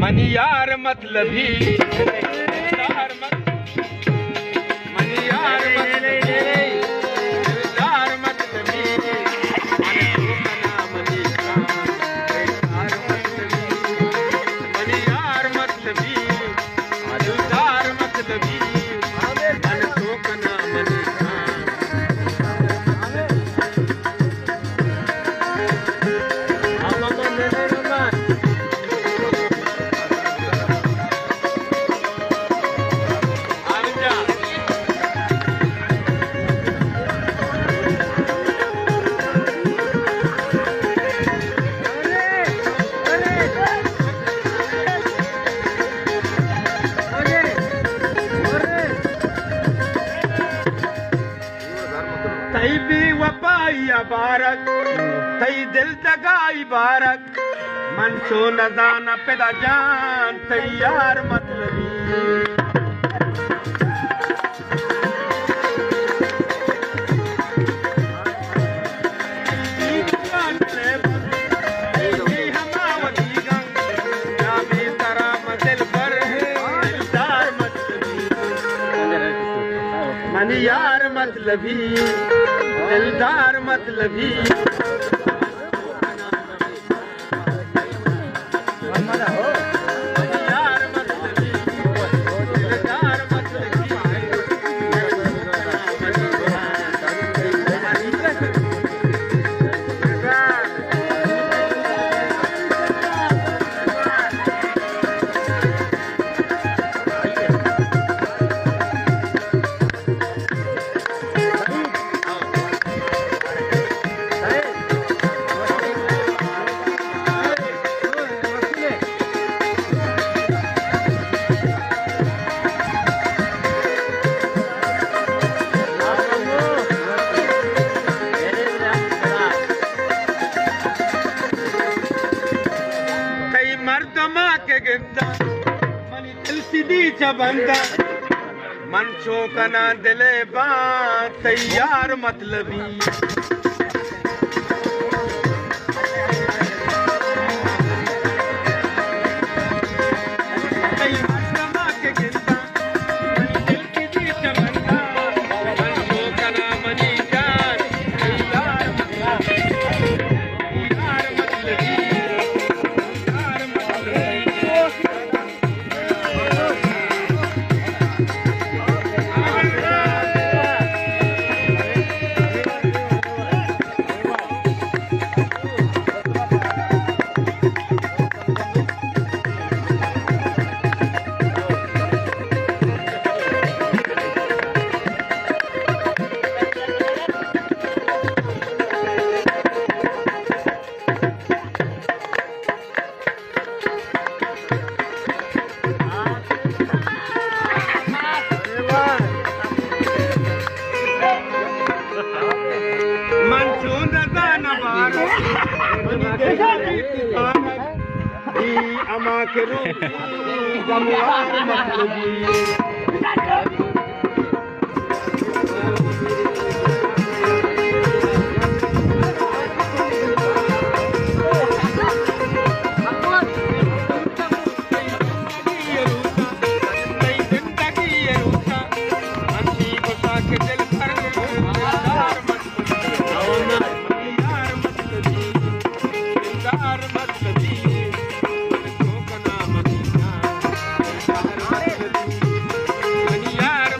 منی یار مطلبی، یار مطلبی، منی یار مطلبی، یار مطلبی، من تو کنا منی کام، یار مطلبی، منی یار مطلبی، دلدار مطلبی، من تو کنا منی کام۔ تئی بے وفائی ءَ بارگ، تئی دل دگائی بارگ، من چو نزاناں پدا جان، تئی یار مطلبی۔ منی یار مطلبی، دلدار مطلبی۔ تئی مردماں کہ گنداں، منی دل سدی چہ بنداں۔ من چو کناں دل ءِ باں، تئی یار مطلبی۔ من چون دانا بار، منی دل بیت بار، ای اما کہ روزی زموار مطلبی۔